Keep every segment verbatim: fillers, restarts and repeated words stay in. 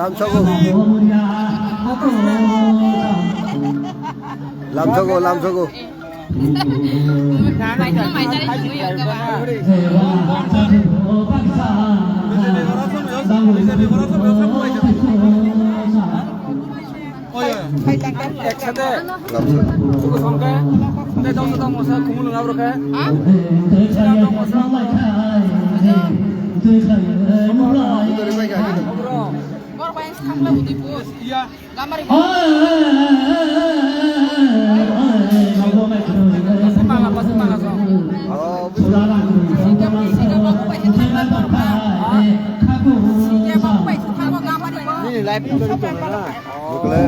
Lamsogo. Lamsogo, lamsogo. Eksathai. Lamsogo. Songke. Tei tong tong mosa kumul na bro ke. Tong mosa. Bro. Iya. Gambar ibu. Pasang manga, pasang manga, so. Oh, ini live itu itu na. Bukle.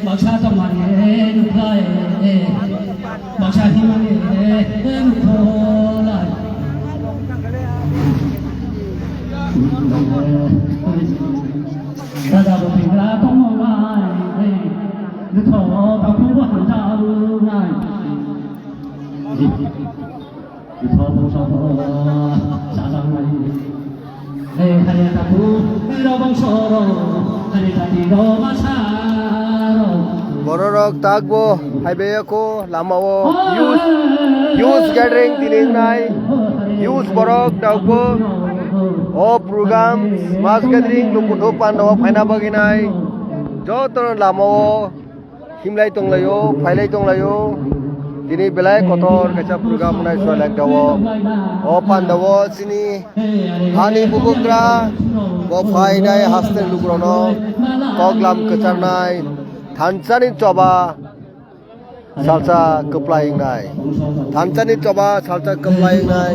Baksa tongmani nukhlai, baksa himani nukhlai. Raja bo pingra tongmani, nukho takhuk bo hamjaknai. Ithok bongso sajaknai. Hei, haya tabu, iro bongso ro, haya tati ro masa ro. Bororok takbo haibe ko lama o youth, youth gathering tini nai. Youth borok takbo o program mass gathering lungkutu panda o phaina bagwi nai. Joto lama o himlai tonglaio, phailai tonglaio. Tini belai kotor kaisa program wngnai Soilangta o. O panda o chini hani bubagra bo phainai haste lukurokno koklam kwcharnai thansani choba salsa kwplai wngnai. Thansani choba salsa kwplai wngnai.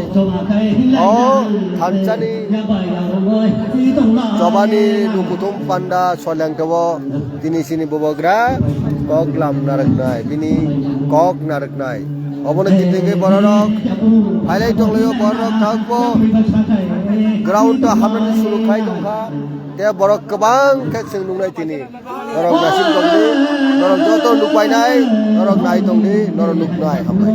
O thansani chobani lungkuthum panda Soilangta o. Tini sini bubagra kok lam narwknai, bini kok narwknai. Obono kitingwi bororok phailai tonglaio, bororok thangbo ground o hamnani suru khai tongkha. Tei borok kwbang khe chwng nuknai tini. Norok naising tongdi, norok joto nukpainai, norok nai tongdi, norok nuknai hambai.